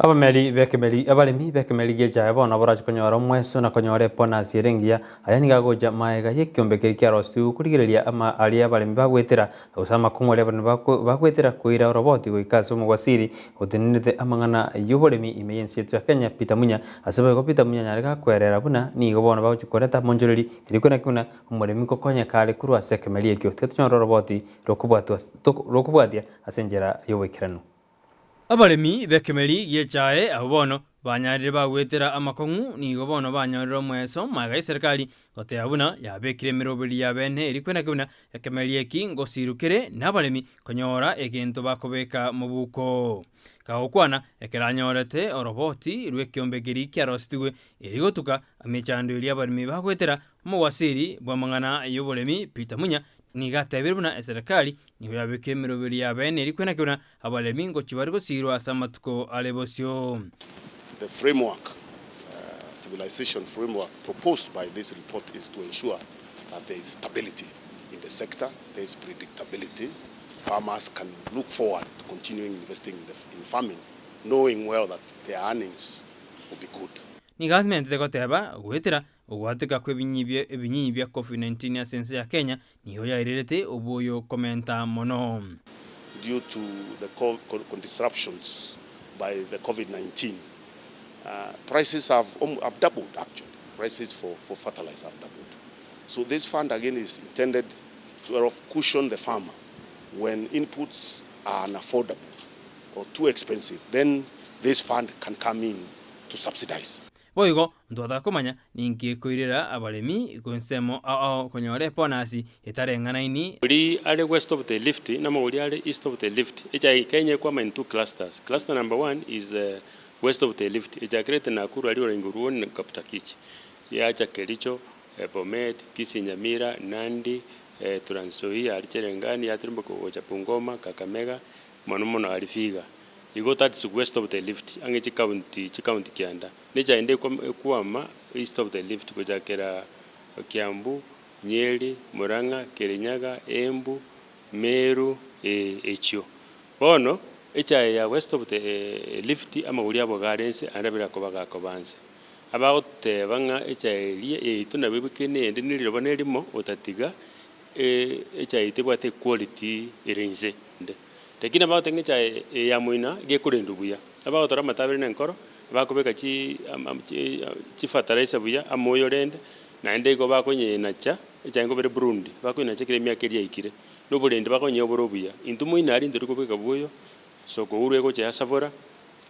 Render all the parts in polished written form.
Abameri b'ekemeri Abaremi b'ekemeri gi'echaye bono borache konyora omweso na konyora ebonasi ere engiya. Aya nigo agocha magega y'ekiombe keria kiarosigwe korigereria ama aria abaremi bagoetera, gose amakong'u aria abaremi bagoetera koira oroboti goika ase omogwasiri otenenerete amang'ana y'oboremi ime y'ense yetu ya Kenya, Peter Munya. Ase boigo Peter Munya nyare gakwerera buna nigo bono bagochia koreta monchoreri erio kwenaki buna omoremi nkokonyeka are korwa ase ekemeri ekio. Tiga tonyore oroboti rokobwatia ase enchera y'oboikeranu. Abaremi b'ekemeri gi'echae abwo bono banyarire bagwetera amakong'u nigo bono banyorire omweso magega y'eserekari goteba buna yabekire emeroberi ya bene eria kwenaki buna ekemeri eki ngosiru kere nabaremi konyora egento bakobeka mobuko. Kagokwana ekero anyorete oroboti rw'ekiombe keria kiarosetigwe erio gotuka emechando eria abaremi bagwetera, omowasiri bw'amang'ana y'oboremi Peter Munya nigo atebire buna eserekari nigo yabekire emeroberi ya bene eria kwenaki buna Abaremi ngochia bare gosiirwa ase amatuko are bosio. The framework, civilization framework proposed by this report is to ensure that there is stability in the sector, there is predictability, farmers can look forward to continuing investing in, the, in farming knowing well that their earnings will be good. Nigo amentete goteba, Goetera ogwateka kw'ebinyinyi bia Covid-19 ase ense ya Kenya Nigo yairerete oboyo komenta mono. Due to the disruptions by the Covid 19 prices have have doubled actually prices for for fertilizer have doubled so this fund again is intended to cushion the farmer when inputs are unaffordable or too expensive then this fund can come in to subsidize. Boigo ntwataka komanya ninki ekoirera abaremi goensemo ao ao konyora ebonasi etareng'anaini. Ori are west of the Rift na ori are east of the Rift. Echae Kenya ekwama in two clusters. Cluster number one is west of the Rift echakerete Nakuru aria Orengo Ruoni na Kaptakichi. Yacha Kericho, Bomet, Kisii Nyamira, Nandi, Trans Nzoia aria Cherengani yatirimboka gocha Bungoma, Kakamega mono mono aria Vihiga. Igo that's west of the Rift ang'e chicounty chicounty kianda. Nechaende ekwama east of the Rift gochakera Kiambu, Nyeri, Murang'a, Kirinyaga, Embu, Meru, ee echio. Bono echae ya west of the Rift amagori abo iga are nse aria nabo akoba gakoba nse. Abagoteba ng'a echae eria yaito nabo ebike neyende ne riroba nerimo otatiga echae eye tebwati equality ere nse. Lakini abagoteba ng'a echae eye ya moina iga ekorendwa buya, abagotora amatabere na enkoro, abakobeka chifertilizer buya amo oyo rende, naende igo bakonyenacha, echae nkobere Burundi, bakonyenacha ekero emiaka eria yaikire, na oborendi bakonyea obore obuya. Intwe moino aria ntori kobeka bwoyo, soko huru egocha yasabora,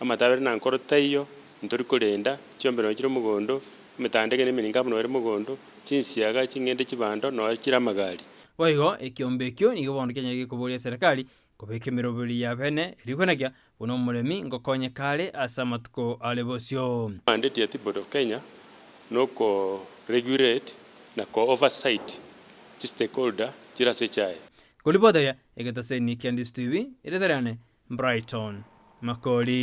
amatabere na nkoro taiyo, ntori korenda, chiombe nonye chire mogondo, emetandege na emeringa amo nonye ere mogondo, chinsiaga, ching'ende, chibando, nonye chire amagari. Boigo ekiombe ekio nigo bono kianyarire koboria eserekari kobeka emeroberi ya bene erio kwenakia buna omoremi ngokonyeka are ase amatuko are bosio. Mandate ya Tea Board of Kenya noko regulate na ko oversight chi stakeholder chire ase echae. Koripoteria egetaseni kia Ndisi TV, erieta riane Brighton Makori.